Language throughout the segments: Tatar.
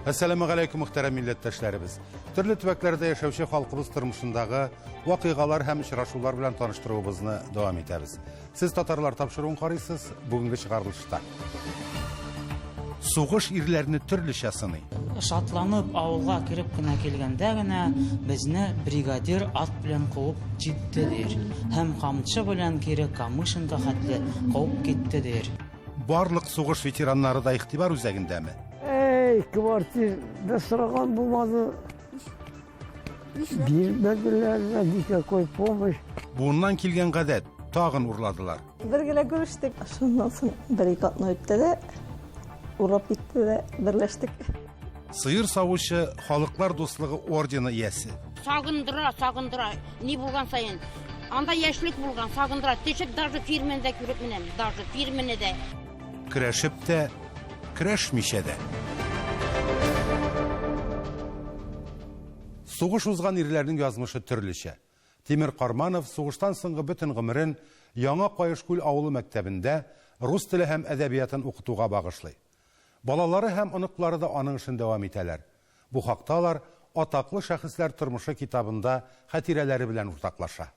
Әссәламегаләйкүм, мөхтәрәм милләттәшләребез. Төрле төбәкләрдә яшәүче халкыбыз тормышындагы вакыйгалар һәм очрашулар белән таныштыруыбызны дәвам итәбез. Сез татарлар тапшыруын карыйсыз, бүгенге чыгарылышта. Сугыш ирләрне төрлечә сыный. Шатланып авылга кереп кенә килгәндә генә безне бригадир ат белән куып җитте дир. Һәм камчы белән кире Камышинка хәтле куып китте дир. Барлык сугыш ветераннары да игътибар үзәгендәме? Эй, квартирда сораган булмады. Бирмәделәр дә никакой помощь. Буыннан килгән гадәт, тагын урладылар. Бер генә күрештек. Шуннан соң бер-ике атна үтте дә, урап китте дә, берләштек. Сыер савучы Халыклар дуслыгы ордены иясе. Сагындыра, сагындыра. Ни булган саен. Анда яшьлек булган, сагындыра. Төшеп даже фирмене дә күреп менәм, даже фирмене дә. Көрәшеп тә, көрәшмичә дә. Сугыш узган ирләрнең язмышы төрлечә. Тимер Карманов сугыштан соңгы бөтен гомерен Яңа Каешкүл авылы мәктәбендә рус теле һәм әдәбиятын укытуга багышлый. Балалары һәм оныклары да аның эшен дәвам итәләр. Бу хакта алар Атаклы шәхесләр тормышы китабында хатирәләре белән уртаклаша.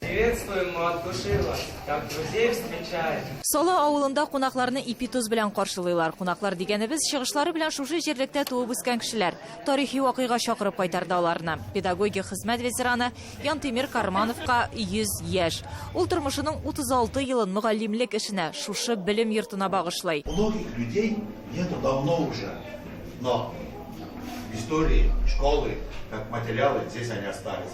Приветствуем мы от души вас, как друзей встречаем. Сала авылында кунакларны ипи-тоз белән каршылыйлар. Кунаклар дигәнебез, чыгышлары белән шушы җирлектә туып үскән кешеләр. Тарихи вакыйга чакырып кайтарды аларны. Педагогик хезмәт ветераны Янтимер Кармановка 100 яшь. Ул тормышының 36 елын мөгаллимлек эшенә, шушы белем йортына багышлый. Многих людей нету давно уже, но истории, школы, как материалы здесь они остались.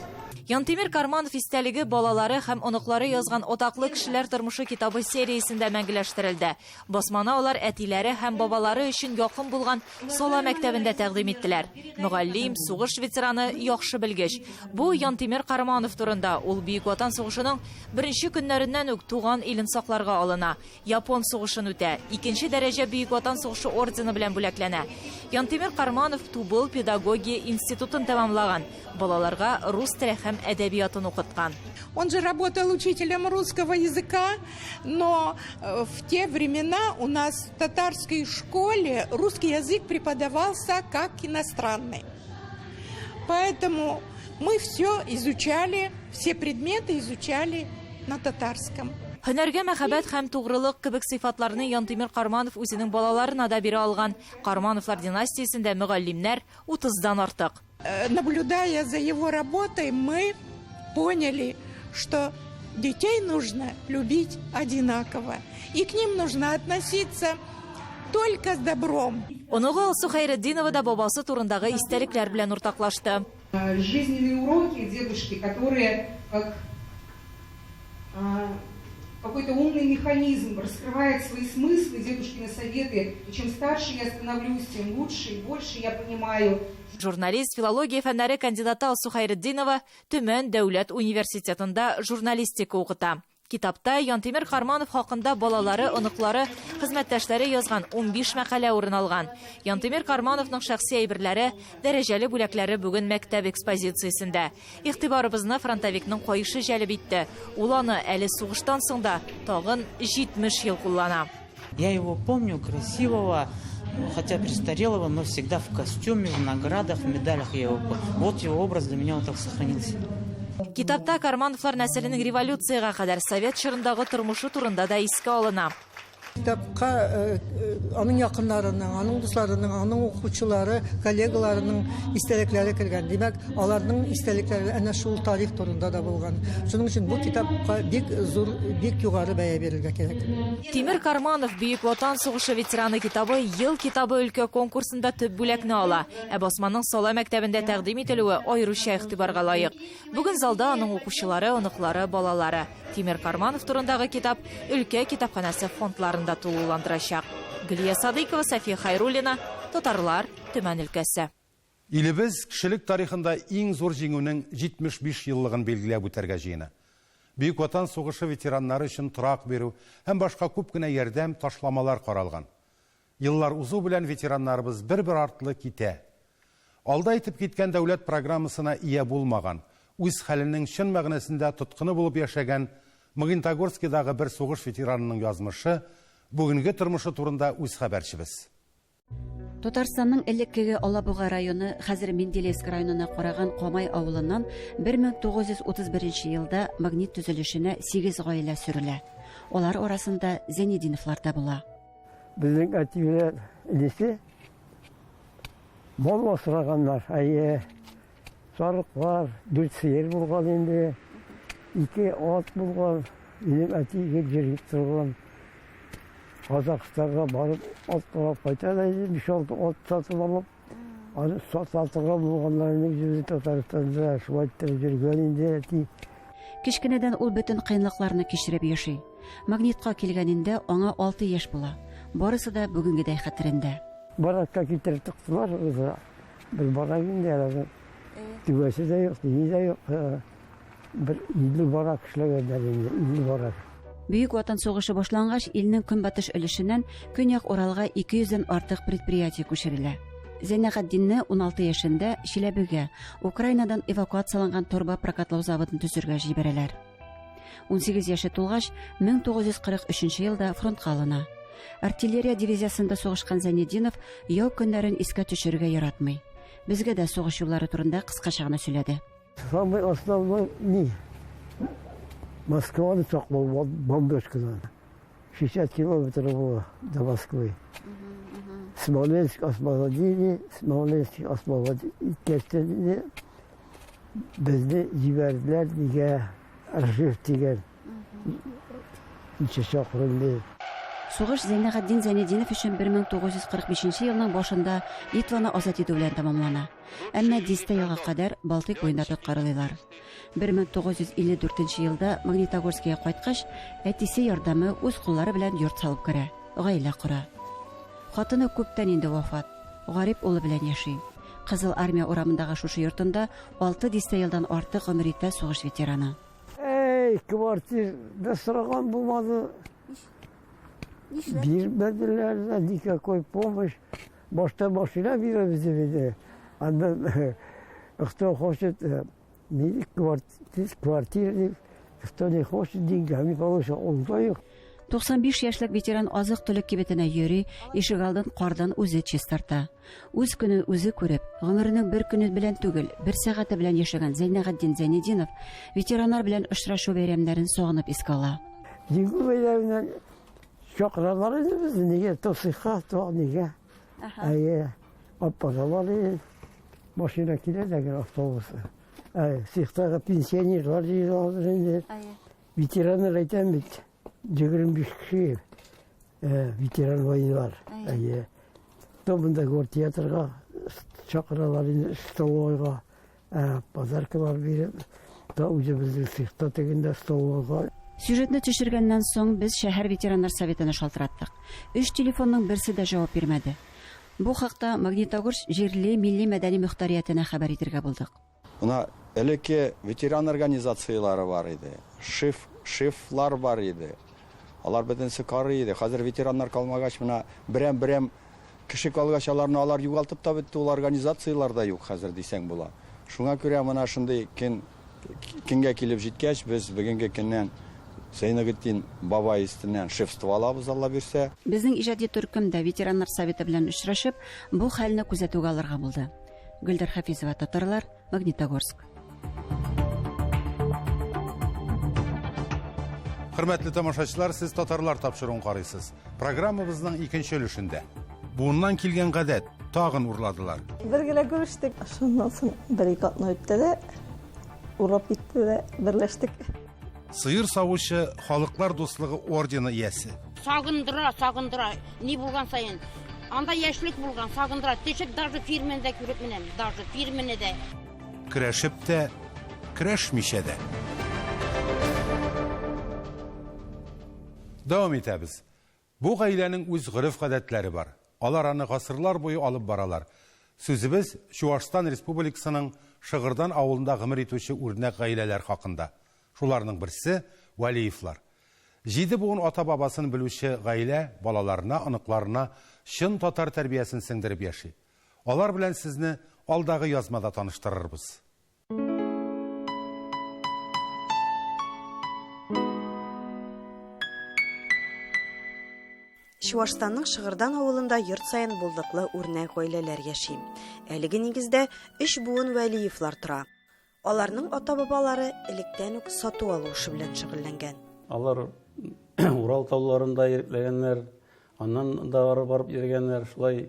Янтимер Карманов истәлеге балалары һәм оныклары язган Атаклы кешеләр тормышы китабы сериясендә мәңгеләштерелде. Басманы алар әтиләре һәм бабалары өчен якын булган Сала мәктәбендә тәкъдим иттеләр. Мөгаллим, сугыш ветераны, яхшы белгеч. Бу Янтимер Карманов турында. Ул Бөек Ватан сугышының беренче көннәреннән үк туган илен сакларга алына. Япон сугышын үтә. Икенче дәрәҗә Бөек Ватан сугышы ордены белән бүләкләнә. Янтимер Карманов Тубыл педагогия институтын тәмамлаган. Балаларга рус теле һәм әдәбиятын укыткан. Он же работал учителем русского языка, но э, в те времена у нас в татарской школе русский язык преподавался как иностранный. Поэтому мы все изучали, все предметы изучали на татарском. Һөнәргә мәхәббәт һәм тугрылык кебек сыйфатларны Янтимер Карманов үзенең балаларына да бирә алган. Кармановлар династиясендә мөгаллимнәр утыздан артык. Э, наблюдая за его работой, мы поняли, что детей нужно любить одинаково. И к ним нужно относиться только с добром. Оныгы Алсу Хәйретдинова да бабасы турындагы истәлекләр белән уртаклашты. Э, жизненные уроки дедушки, которые как какой-то умный механизм раскрывает свои смыслы, дедушкины советы. И чем старше я становлюсь, тем лучше и больше я понимаю. Журналист, филология фәннәре кандидаты Алсу Хәйретдинова Төмән дәүләт университетында журналистика укыта. Китапта Янтимер Карманов хакында балалары, оныклары, хезмәттәшләре язган 15 мәкалә урын алган. Янтимер Кармановның шәхси әйберләре, дәрәҗәле бүләкләре бүген мәктәп экспозициясендә. Игътибарыбызны фронтовикның каешы җәлеп итте. Ул аны әле сугыштан соң да тагын 70 ел куллана. Я его помню красивого, хотя престарелого, но всегда в костюме, в наградах, в медалях я его помню. Вот его образ для меня он так сохранился. Китапта Кармановлар нәселенең революциягә кадәр совет чорындагы тормышы турында да искә алына. Китапка э, э, аның якыннарының, аның дусларының, аның укучылары, коллегаларының истәлекләре кергән. Димәк, аларның истәлекләре әнә шул тарих турында да булган. Шуның өчен бу китапка бик зур, бик югары бәя бирергә кирәк. Тимер Карманов Бөек Ватан сугышы ветераны китабы Ел китабы өлкә конкурсында төп бүләкне ала. Ә басманың Сала мәктәбендә тәкъдим ителүе аеруча игътибарга лаек. Бүген залда аның укучылары, оныклары, балалары. Тимер Карманов турындагы китап өлкә китапханәсе фондларын да тулыландырачак. Гөлия Садыйкова, София Хайруллина, Татарлар, Төмән өлкәсе. Илебез кешелек тарихында иң зур җиңүнең 75 еллыгын билгеләп үтәргә җыена. Бөек Ватан сугышы ветераннары өчен торак бирү һәм башка күп кенә ярдәм, ташламалар каралган. Еллар узу белән ветераннарыбыз бер-бер артлы китә. Алда әйтеп киткән дәүләт программасына ия булмаган, үз хәленең чын мәгънәсендә тоткыны булып яшәгән Магнитогорскидагы бер сугыш ветеранының язмышы, бүгенге тормышы турында үз хәбәрчебез. Татарстанның элеккеге Алабуга районы, хәзер Менделеевск районына караган Камай авылыннан 1931 елда магнит төзелешенә 8 гаилә сөрелә. Алар арасында Зәйнетдиновлар да була. Безнең әти белән энесе мал асраганнар. Әйе, сарыклар, дүрт сыер булган инде, ике ат булган. Минем әти гел йөреп торган. Казахстанга барып ат карап кайта да инде, биш-алты ат сатып алып, аны сата торган булганнар инде үзебезнең Татарстанда, шулай иттереп йөргән инде әти. Кечкенәдән ул бөтен кыенлыкларны кичереп яши. Магнитка килгәнендә аңа 6 яшь була. Барысы да бүгенгедәй хәтерендә. Баракка китереп тыктылар, үзе бер барак инде әле. Түбәсе дә юк, ни дә юк. Бер 50 барак эшләгәннәр инде, 50 барак. Бөек Ватан сугышы башлангач, илнең көнбатыш өлешеннән Көньяк Уралга 200 дән артык предприятие күчерелә. Зәйнәгатдинне 16 яшендә Чиләбегә, Украинадан эвакуацияләнгән торба прокатлау заводын төзергә җибәрәләр. 18 яше тулгач, 1943 елда фронтка алына. Артиллерия дивизиясендә сугышкан Зәйнетдинов яу көннәрен искә төшерергә яратмый. Безгә дә сугыш юллары турында кыскача гына сөйләде. Самый основной ни? Москваны саклау бомбежкадан. 60 километров было до Москвы. Смоленск освободили, Смоленск освободили. Иткәчтен безне җибәрделәр нигә Ржев дигән ничә чакрым ди. Сугыш Зәйнәгатдин Зәйнетдинов өчен 1945 елның башында Литваны азат итү белән тәмамлана. Әмма дистә елга кадәр Балтыйк буенда тоткарлыйлар. 1954 елда Магнитогорскига кайткач, әтисе ярдәме үз куллары белән йорт салып керә, гаилә кора. Хатыны күптән инде вафат, гарип улы белән яши. Кызыл Армия урамындагы шушы йортында алты дистә елдан артык гомер итә сугыш ветераны. Әй, квартирда сораган булмады. Бирмәделәр дә никакой помощь. Башта машина бирәбез дип иде. Аннан кто хочет квартира дип, кто не хочет деньгами получит, ул да юк. 95 яшьлек ветеран азык-төлек кибетенә йөри, ишегалдын кардан үзе чистарта. Үз көнен үзе күреп, гомеренең бер көне белән түгел, бер сәгате белән яшәгән Зәйнәгатдин Зәйнетдинов ветераннар белән очрашу бәйрәмнәрен сагынып искә ала. Җиңү бәйрәменнән Чакыралар иде безне, нигә Тосыйка, то нигә. Әйе, алып баралар иде. Машина килә дә генә автобус. Әй, цехтагы пенсионерлар җыелалар инде. Ветераннар әйтәм бит, 25 кеше ветеран войналар. Әйе. То монда гортеатрга чакыралар инде, столовойга. Ә, подаркалар биреп, та үзебезнең цехта тегендә столовойга. Сюжетны төшергәннән соң без шәһәр ветераннар советына шалтыраттык. Өч телефонның берсе дә җавап бирмәде. Бу хакта Магнитогорск җирле милли-мәдәни мөхтәриятенә хәбәр итергә булдык. Менә элекке ветеран организацияләре бар иде, шеф, шефлар бар иде. Алар бөтенесе карый иде. Хәзер ветераннар калмагач, менә берәм-берәм Кеше калгач, аларны алар югалтып та бетте, ул организацияләр дә юк хәзер дисәң була. Шуңа күрә менә шундый көн көнгә килеп җиткәч, без бүгенге көннән Зәйнәгетдин бабай өстеннән шефство алабыз, Алла бирсә. Безнең иҗади төркем дә ветераннар советы белән очрашып, бу хәлне күзәтүгә алырга булды. Гөлдәр Хафизова, Татарлар, Магнитогорск. Хөрмәтле тамашачылар, сез Татарлар тапшыруын карыйсыз. Программабызның икенче өлешендә. Буыннан килгән гадәт, тагын урладылар. Бер генә күрештек. Шуннан соң бер-ике атна үтте дә, урап китте дә, берләштек. Сыер савучы Халыклар дуслыгы ордены иясе. Сагындыра, сагындыра. Ни булган саен. Анда яшьлек булган, сагындыра. Төшеп даже фирмене дә күреп менәм, даже фирмене дә. Көрәшеп тә, көрәшмичә дә. Дәвам итәбез. Бу гаиләнең үз гореф-гадәтләре бар. Алар аны гасырлар буе алып баралар. Сүзебез Чуашстан Республикасының Шыгырдан авылында гомер итүче үрнәк гаиләләр хакында. Шуларның берсе, Вәлиевлар. Җиде буын ата-бабасын белүче гаилә балаларына, оныкларына чын татар тәрбиясен сеңдереп яши. Алар белән сезне алдагы язмада таныштырырбыз. Чуашстанның Шыгырдан авылында йорт саен булдыклы үрнәк гаиләләр яши. Әлеге нигездә өч буын Вәлиевлар тора. Аларның ата-бабалары электән үк сату-алу эше белән шөгыльләнгән. Алар Урал тауларында ирекләгәннәр, аннан да ары барып йөргәннәр. Шулай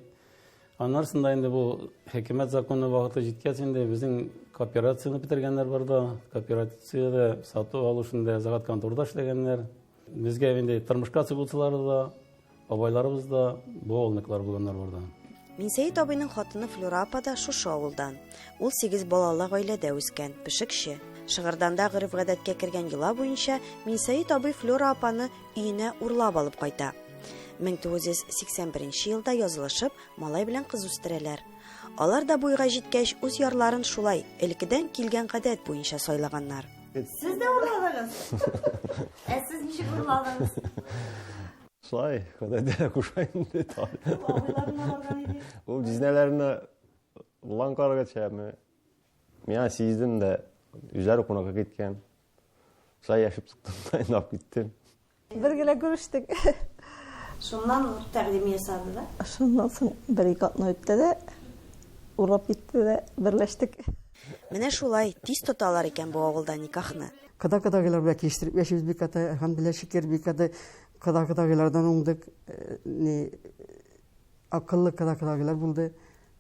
аннарсында инде бу хөкүмәт законы вакыты җиткәч инде безнең кооперацияне бетергәннәр барда. Кооперациядә сату-алу эшендә загад конторда эшләгәннәр. Безгә инде тормышка чыгучылары да, бабайларыбыз да бу авылныкылар булганнар барда. Минсәет абыйның хатыны Флюра апа да шушы авылдан. Ул сигез балалы гаиләдә үскән, пешекче. Шыгырданда гореф-гадәткә кергән йола буенча Минсәет абый Флюра апаны өенә урлап алып кайта. 1981 елда язылышып, малай белән кыз үстерәләр. Алар да буйга җиткәч, үз ярларын шулай, элеккедән килгән гадәт буенча сайлаганнар. Сез дә урладыгыз? Ә сез ничек урладыгыз? Шулай, Ходай Тәгалә куша инде. Ул җизнәләренә лан карарга төшәме? Мин аны сиздем дә, үзләре кунакка киткән. Шулай яшеп чыктым да, инде алып киттем. Бер генә күрештек. Шуннан ук тәкъдим ясады да? Шуннан соң бер-ике атна үтте дә, урап китте дә, берләштек. Менә шулай, тиз тоталар икән бу авылда никахны. Кода-кодагыйлар белән килештереп яшибез бик каты, әлхәмдүлилләһ, шөкер, бик каты кода-кодагыйлардан уңдык. Ни, акыллы кода-кодагыйлар булды,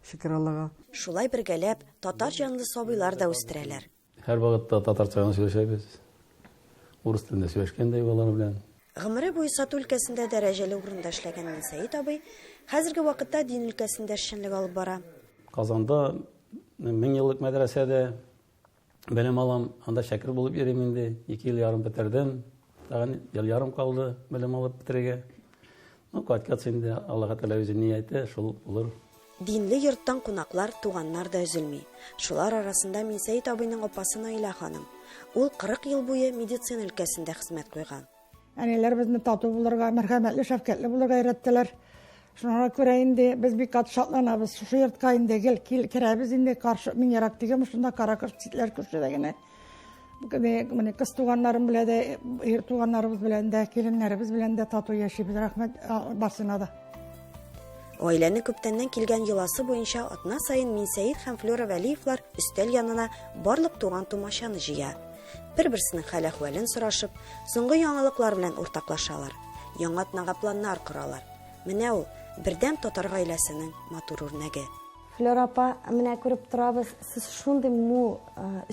шөкер Аллага. Шулай бергәләп, татар җанлы сабыйлар да үстерәләр. Һәрвакытта татарча гына сөйләшәбез. Урыс телендә сөйләшкән дә юк алар белән. Гомере буе сату өлкәсендә дәрәҗәле урында эшләгән Минсәет абый хәзерге вакытта дин өлкәсендә эшчәнлек алып бара. Казанда меңьеллык мәдрәсәдә белем алам, анда шәкерт булып йөрим инде. Ике ел ярым бетердем. Тагын ел ярым калды белем алып бетерергә. Ну, кайткач инде Аллаһы Тәгалә үзе ни әйтә, шул булыр. Динле йорттан кунаклар, туганнар да өзелми. Шулар арасында Минсәет абыйның апасы Наилә ханым. Ул 40 ел буе медицина өлкәсендә хезмәт куйган. Әниләр безне тату булырга, мәрхәмәтле, шәфкатьле булырга өйрәттеләр. Шуңа күрә инде без бик каты шатланабыз. Шушы йортка инде гел кил, керәбез инде. Каршы, мин ерак түгел, шунда Каракош читләр күршедә генә. Менә кыз туганнарым белән дә, ир туганнарыбыз белән дә, киленнәребез белән дә тату яшибез. Рәхмәт барсына да. Гаиләнең күптәннән килгән йоласы буенча атна саен Минсәет һәм Флюра Вәлиевлар өстәл янына барлык туган-тумачаны җыя. Бер-берсенең хәл-әхвәлен сорашып, соңгы яңалыклар белән уртаклашалар. Яңа атнага планнар коралар. Менә ул, бердәм татар гаиләсенең матур үрнәге. Флера апа, менә күреп торабыз, сез шундый мул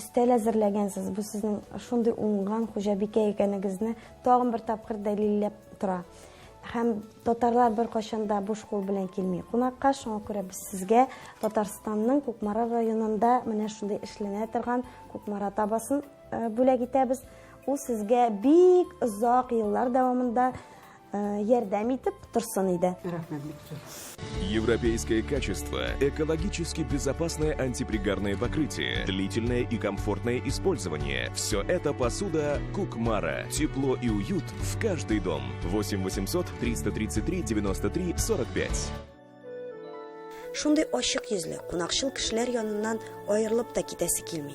өстәл әзерләгәнсез. Бу сезнең шундый уңган хуҗабикә икәнегезне тагын бер тапкыр дәлилләп тора. Һәм татарлар беркайчан да буш кул белән килми кунакка, шуңа күрә без сезгә Татарстанның Кукмара районында менә шундый эшләнә торган Кукмара табасын бүләк итәбез. Ул сезгә бик озак еллар дәвамында ярдәм итеп торсын иде. Рәхмәт бик зур. Европейское качество, экологически безопасное антипригарное покрытие, длительное и комфортное использование. Все это посуда Кукмара. Тепло и уют в каждый дом. 8 800 333 93 45. Шундый ачык йөзле, кунакчыл кешеләр яныннан аерылып та китәсе килми.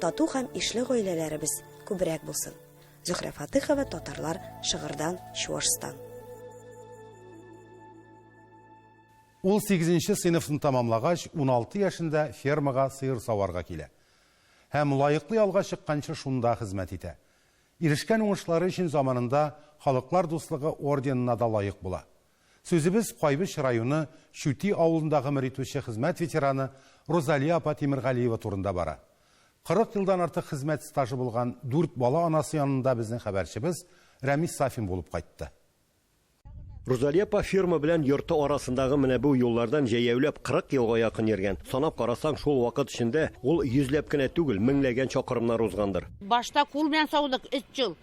Тату һәм ишле гаиләләребез күбрәк булсын. Зөһрә Фатыхова, Татарлар, Шыгырдан, Чуашстан. Ул сигезенче сыйныфны тәмамлагач, 16 яшендә фермага сыер саварга килә. Һәм лаеклы ялга чыкканчы шунда хезмәт итә. Ирешкән уңышлары өчен заманында Халыклар дуслыгы орденына да лаек була. Сүзебез Кайбыч районы Чүти авылында гомер итүче хезмәт ветераны Рузалия апа Тимергалиева турында бара. 40 елдан артык хезмәт стажы булган дүрт бала анасы янында безнең хәбәрчебез Рәмис Сафин булып кайтты. Рузалия апа ферма белән йорты арасындагы менә бу юллардан җәяүләп 40 елга якын йөргән. Санап карасаң, шул вакыт эчендә ул йөзләп кенә түгел, меңләгән чакрымнар узгандыр. Башта кул белән саудык, өч ел.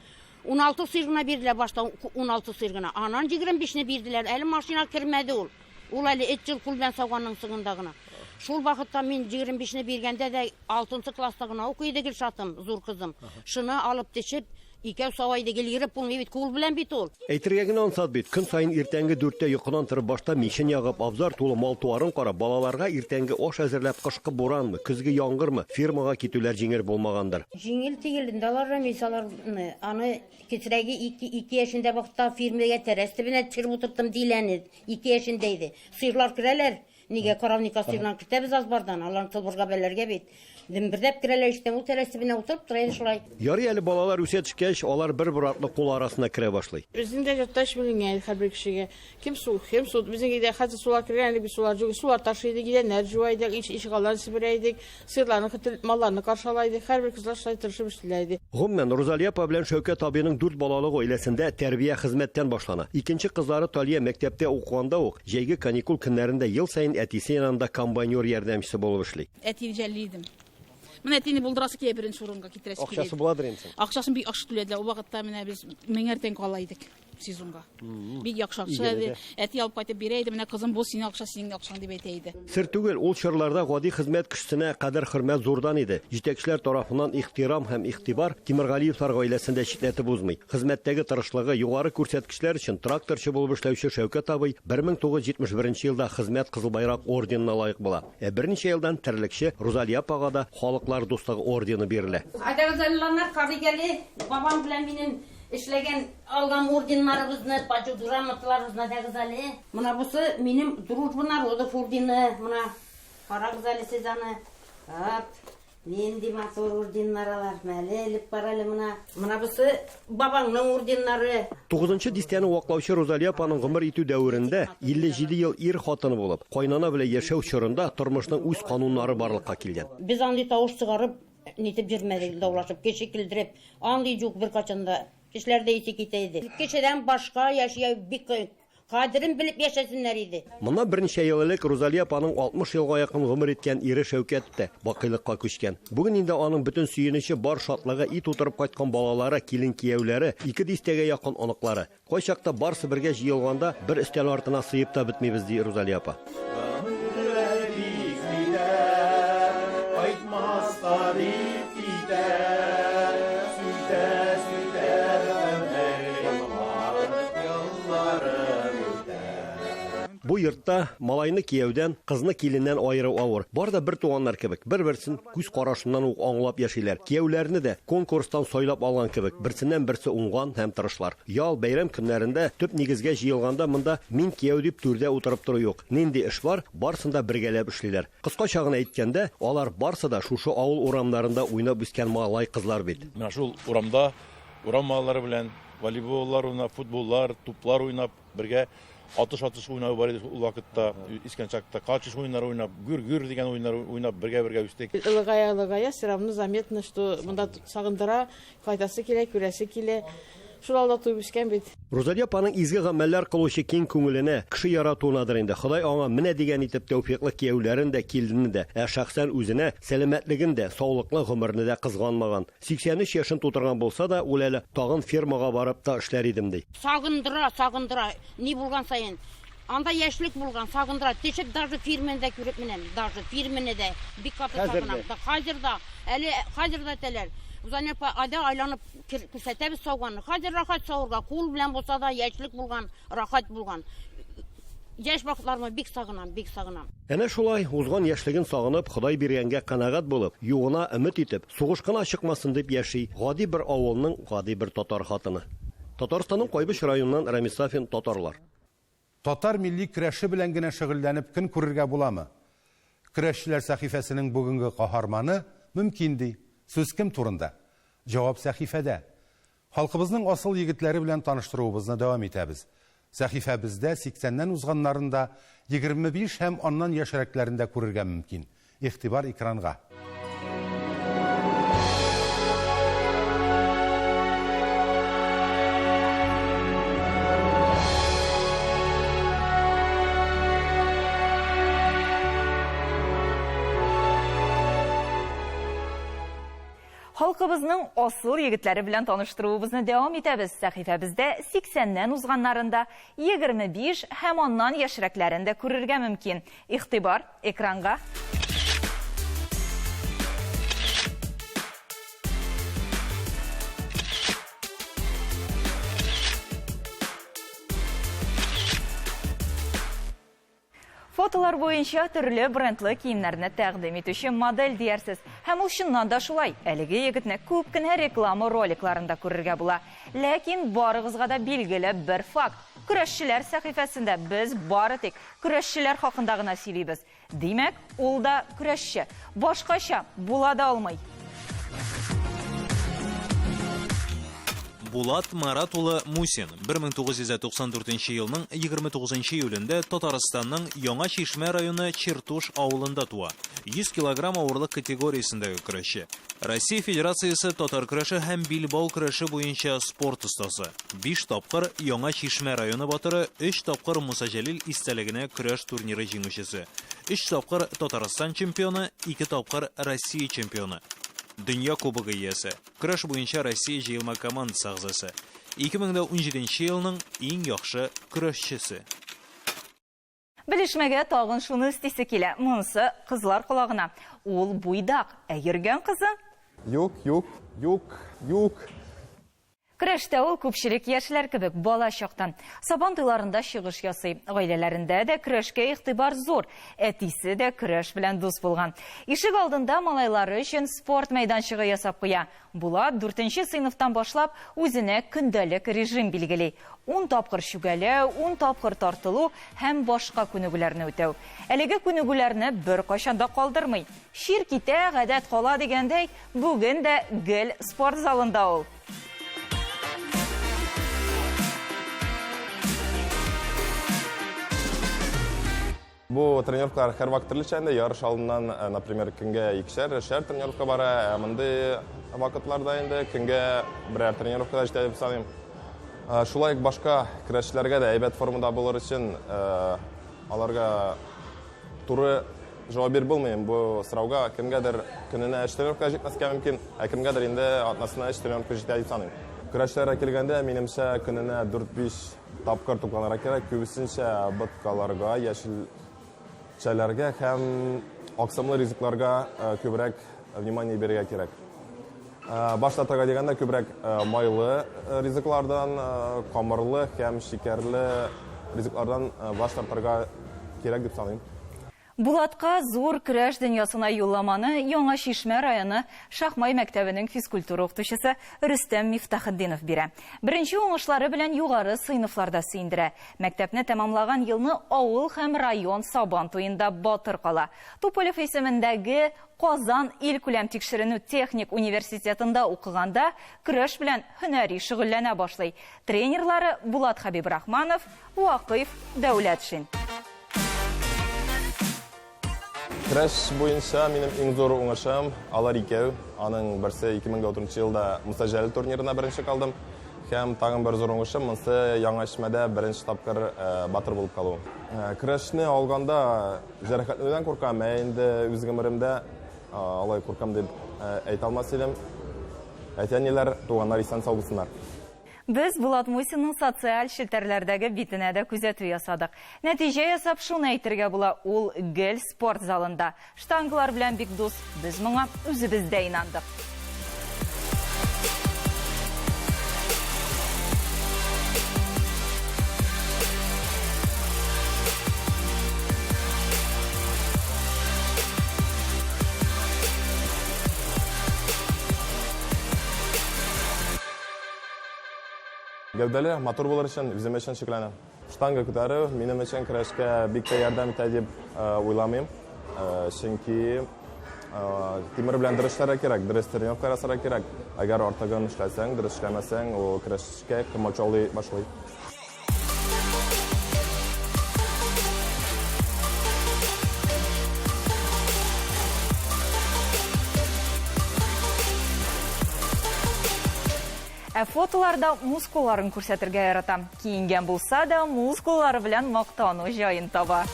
16 сыер гына бирделәр башта, 16 сыер гына. Аннан 25-не бирделәр. Әле машина кермәде ул. Ул әле өч ел кул белән сауганның соңында гына. Шул вакытта мин 25-не биргәндә дә 6 класста гына укый иде Гөлшатым, зур кызым. Шуны алып төшеп, Икәү сава идек, гел йөреп булмый бит, кул белән бит ул. Әйтергә генә ансат бит, көн саен иртәнге дүрттә йокыдан торып башта мичен ягып, абзар тулы мал-туарын карап, балаларга иртәнге аш әзерләп, кышкы буранмы, көзге яңгырмы, фермага китүләр җиңел булмагандыр. Җиңел түгел инде алар, Рамис, аларны. Аны кечерәге ике, ике яшендә вакытта фирмәгә тәрәз төбенә төшереп утырттым, Диләне, ике яшендә иде. Сыерлар керәләр, Нигә коровника сыерларын кертәбез азбардан, аларны чылбырга бәйләргә бит. Дөмбердәп керәләр ишектән, ул тәрәз төбенә утырып тора иде шулай. Ярый әле балалар үсә төшкәч, алар бер-бер артлы кул арасына керә башлый. Безнең дә йортта эш бүленгән иде һәрбер кешегә. Кем су, кем су. Безнең өйдә хәзер сулар кергән, элек без сулар юк. Сулар ташый идек, идәннәр җуа идек, ишегалларын себерә идек, сыерларны көтеп, малларны каршы ала идек. Һәрбер кызлар шулай тырышып эшлиләр иде. Гомумән, Рузалия апа белән Шәүкәт абыйның дүрт балалы гаиләсендә тәрбия хезмәттән башлана. Икенче кызлары Талия мәктәптә укыганда ук, Җәйге каникул көннәрендә ел саен әтисе янында комбайнер ярдәмчесе булып эшли. Әтине жәлли идем. Менә әтине булдырасы килә беренче урынга китерәсе килә. Акчасы буладыр инде соң. Акчасын бик яхшы түләделәр. Ул вакытта менә без меңәр тәңкә ала идек сезонга. Бик яхшы акча иде. Әти алып кайтып бирә иде, менә кызым бу синең акча, синең акчаң дип әйтә иде. Сер түгел, ул чорларда гади хезмәт кешесенә кадер-хөрмәт зурдан иде. Җитәкчеләр тарафыннан ихтирам һәм игътибар Тимергалиевлар гаиләсен дә читләтеп узмый. Хезмәттәге тырышлыгы, югары күрсәткечләр өчен тракторчы булып эшләүче Шәүкәт абый 1971 елда Хезмәт Кызыл Байрак орденына лаек була. Ә берничә елдан терлекче Рузалия апага да Халыклар дуслыгы ордены бирелә. Әйдәгез әле, уланнар, карыйк әле бабам белән минем эшләгән, алган орденнарыбызны, Почет грамоталарыбызны, әйдәгез әле. Менә бусы минем Дружба народов ордены, менә карагыз әле сез аны. Ап. Нинди матур орденнар алар. Мәле элеп бар әле мына. Мына бусы бабаңның орденнары. Тугызынчы дистәне ваклаучы Рузалия апаның гомер итү дәверендә 57 ел ир хатыны булып, кайнана белән яшәү чорында тормышның үз кануннары барлыкка килгән. Без андый тавыш чыгарып, нитеп йөрмәдек, даулашып, кеше килдереп. Андый юк беркайчан да. Кешеләр дә исе китә иде. Кешедән башка яши бик Кадерен белеп яшәсеннәр иде. Моннан берничә ел элек Рузалия апаның 60 елга якын гомер иткән ире Шәүкәт тә бакыйлыкка күчкән. Бүген инде аның бөтен сөенече, бар шатлыгы, ит утырып кайткан балалары, килен-кияүләре, ике дистәгә якын оныклары. Кайчакта барсы бергә җыелганда бер өстәл артына сыеп та бетмибез, ди Рузалия апа. Кайтмаска дип китә, сүтә, сүтә елларым үтә. Бу йортта малайны кияүдән, кызны киленнән аеру авыр. Бар да бер туганнар кебек, бер-берсен күз карашыннан ук аңлап яшиләр. Кияүләрне дә конкурстан сайлап алган кебек, берсеннән-берсе уңган һәм тырышлар. Ял, бәйрәм көннәрендә төп нигезгә җыелганда монда мин кияү дип түрдә утырып тору юк. Нинди эш бар, барысын да бергәләп эшлиләр. Кыскача гына әйткәндә, алар барсы да шушы авыл урамнарында уйнап үскән малай-кызлар бит. Менә шул урамда урам малайлары белән волейболлар уйнап, футболлар, туплар уйнап, бергә атыш-атыш уйнау бар иде ул вакытта, искән чакта, качыш уеннары уйнап, гүр-гүр дигән уеннар уйнап, бергә-бергә үстек. Олыгая, олыгая, все равно заметно, что монда сагындыра, кайтасы килә, күрәсе килә. Шул авылда туып үскән бит. Рузалия апаның изге гамәлләр кылучы киң күңеленә, кеше яратуынадыр инде, Ходай аңа менә дигән итеп тәүфыйклы кияүләрен дә, киленен дә, ә шәхсән үзенә сәламәтлеген дә, саулыклы гомерне дә кызганмаган. 83 яшен тутырган булса да, ул әле тагын фермага барып та эшләр идем, ди. Сагындыра, сагындыра, ни булган саен. Анда яшьлек булган, сагындыра. Төшеп даже фирмене дә күреп менәм, даже фирмене дә бик каты сагынам. Да, хәзер дә, әле хәзер дә әйтәләр. Зания апа, әйдә айланып күрсәтәбез сауганны. Хәзер рәхәт савырга, кул белән булса да яшьлек булган, рәхәт булган. Яшь вакытларымны бик сагынам, бик сагынам. Әнә шулай, узган яшьлеген сагынып, Ходай биргәнгә канәгать булып, югына өмет итеп, сугыш кына чыкмасын дип яши гади бер авылның гади бер татар хатыны. Татарстанның Кайбыч районыннан Рамис Сафин, Татарлар. Татар милли көрәше белән генә шөгыльләнеп көн күрергә буламы? Көрәшчеләр сәхифәсенең бүгенге каһарманы мөмкин ди. Сүз кем турында? Җавап сәхифәдә. Халкыбызның асыл егетләре белән таныштыруыбызны дәвам итәбез. Сәхифәбездә сиксәннән узганнарын да, 25 һәм аннан яшьрәкләрен дә күрергә мөмкин. Игътибар экранга! Халкыбызның асыл егетләре белән таныштыруыбызны дәвам итәбез. Сәхифәбездә сиксәннән узганнарын да, 25 һәм аннан яшьрәкләрен дә күрергә мөмкин. Игътибар, экранга! Фотолар буенча төрле брендлы киемнәрне тәкъдим итүче модель диярсез. Һәм ул чыннан да шулай. Әлеге егетне күп кенә реклама роликларында күрергә була. Ләкин барыгызга да билгеле бер факт. Көрәшчеләр сәхифәсендә без бары тик көрәшчеләр хакында гына сөйлибез. Димәк, ул да көрәшче. Башкача була да алмый. Булат Марат улы Мусин 1994 елның 29 июлендә Татарстанның Яңа Чишмә районы Чертуш авылында туа. 100 килограмм авырлык категориясендәге көрәшче. Россия Федерациясе татар көрәше һәм билбау көрәше буенча спорт остасы. 5 тапкыр Яңа Чишмә районы батыры, 3 тапкыр Муса Җәлил истәлегенә көрәш турниры җиңүчесе. 3 тапкыр Татарстан чемпионы, 2 тапкыр Россия чемпионы. Дөнья кубогы иясе. Көрәш буенча Россия җыелма командасы әгъзасы. 2017 елның иң яхшы көрәшчесе. Белешмәгә тагын шуны өстисе килә. Монысы кызлар колагына. Ул буйдак, ә йөргән кызы? Юк, юк, юк, юк. Көрәштә ул күпчелек яшьләр кебек бала чактан. Сабан туйларында чыгыш ясый. Гаиләләрендә дә көрәшкә игътибар зур. Әтисе дә көрәш белән дус булган. Ишек алдында малайлары өчен спорт мәйданчыгы ясап куя. Булат дүртенче сыйныфтан башлап үзенә көндәлек режим билгели. Ун тапкыр чүгәләү, ун тапкыр тартылу һәм башка күнегүләрне үтәү. Әлеге күнегүләрне беркайчан да калдырмый. Чир китә, гадәт кала дигәндәй, бүген дә гел спорт залында ул. Бу тренировкалар һәрвакыт төрлечә инде. Ярыш алдыннан, например, көнгә икешәр, өчәр тренировка бара. Ә мондый вакытларда инде көнгә берәр тренировка да җитә дип саныйм. Шулай ук башка көрәшчеләргә дә әйбәт формада булыр өчен аларга туры җавап биреп булмый бу сорауга. Кемгәдер көненә өч тренировка җитмәскә мөмкин, ә кемгәдер инде атнасына өч тренировка җитә дип саныйм. Көрәшчеләргә килгәндә, минемчә, көненә дүрт-биш тапкыр тукланырга кирәк, күбесенчә боткаларга, яшелчәләргә һәм аксымлы ризыкларга күбрәк внимание бирергә кирәк. Баш тартырга дигәндә күбрәк майлы ризыклардан, камырлы һәм шикәрле ризыклардан баш тартырга кирәк дип саныйм. Булатка зур көрәш дөньясына юлламаны Яңа Чишмә районы Шахмай мәктәбенең физкультура укытучысы Рөстәм Мифтахетдинов бирә. Беренче уңышлары белән югары сыйныфларда сөендерә. Мәктәпне тәмамлаган елны авыл һәм район Сабан туенда батыр кала. Туполев исемендәге Казан илкүләм тикшеренү техник университетында укыганда көрәш белән һөнәри шөгыльләнә башлый. Тренерлары Булат Хәбибрахманов, Вакыйф Дәүләтшин. Көрәш буенча минем иң зур уңышым, алар икәү. Аның берсе 2004 елда Муса Җәлил турнирына беренче калдым. Һәм тагын бер зур уңышым, монысы Яңа Чишмәдә беренче тапкыр батыр булып калу. Көрәшне алганда җәрәхәтләнүдән куркам, ә инде үз гомеремдә алай куркам дип әйтә алмас идем. Әти-әниләр, туганнар исән-сау булсыннар. Без Булат Мусинның социаль челтәрләрдәге битенә дә күзәтү ясадык. Нәтиҗә ясап шуны әйтергә була, ул гел спорт залында. Штангалар белән бик дус. Без моңа үзебез дә инандык. Гәүдәле, матур булыр өчен, үзем өчен шикләнәм. Штанга күтәрү минем өчен көрәшкә бик тә ярдәм итә дип уйламыйм. Чөнки тимер белән дөрес эшләргә кирәк, дөрес тренировка ясарга кирәк. Әгәр артыгын эшләсәң, дөрес эшләмәсәң, ул көрәшкә комачаулый башлый. Ә фотоларда мускулларын күрсәтергә ярата. Киенгән булса да, мускуллары белән мактану җаен таба.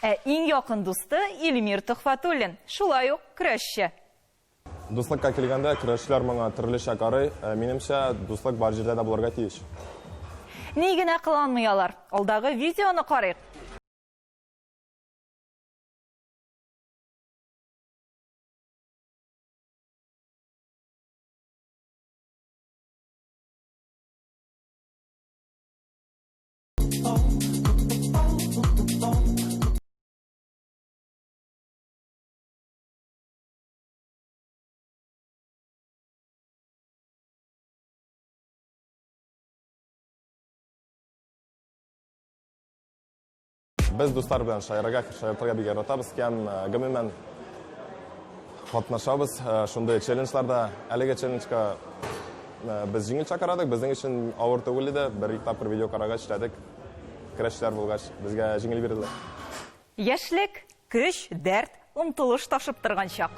Ә иң якын дусты Илмир Төхфәтуллин, шулай ук көрәшче. Дуслыкка килгәндә, көрәшчеләр моңа төрлечә карый. Минемчә, дуслык бар җирдә дә булырга тиеш. Ни генә кыланмый алар. Алдагы видеоны карыйк. Без дуслар белән шаярырга, шаяртырга бик яратабыз һәм гомумән катнашабыз шундый челленджларда. Әлеге челленджка без җиңелчә карадык, безнең өчен авыр түгел иде. Бер-ике тапкыр видео карагач эшләдек. Көрәшчеләр булгач, безгә җиңел бирелде. Яшьлек, көч, дәрт, омтылыш ташып торган чак.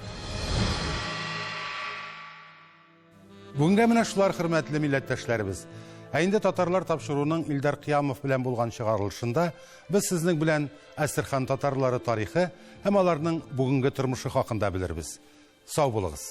Бүгенгә менә шулар, хөрмәтле милләттәшләребез. Ә инде татарлар тапшыруының Илдар Кыямов белән булган чыгарылышында без сезнең белән Әстерхан татарлары тарихы һәм аларның бүгенге тормышы хакында белербез. Сау булыгыз.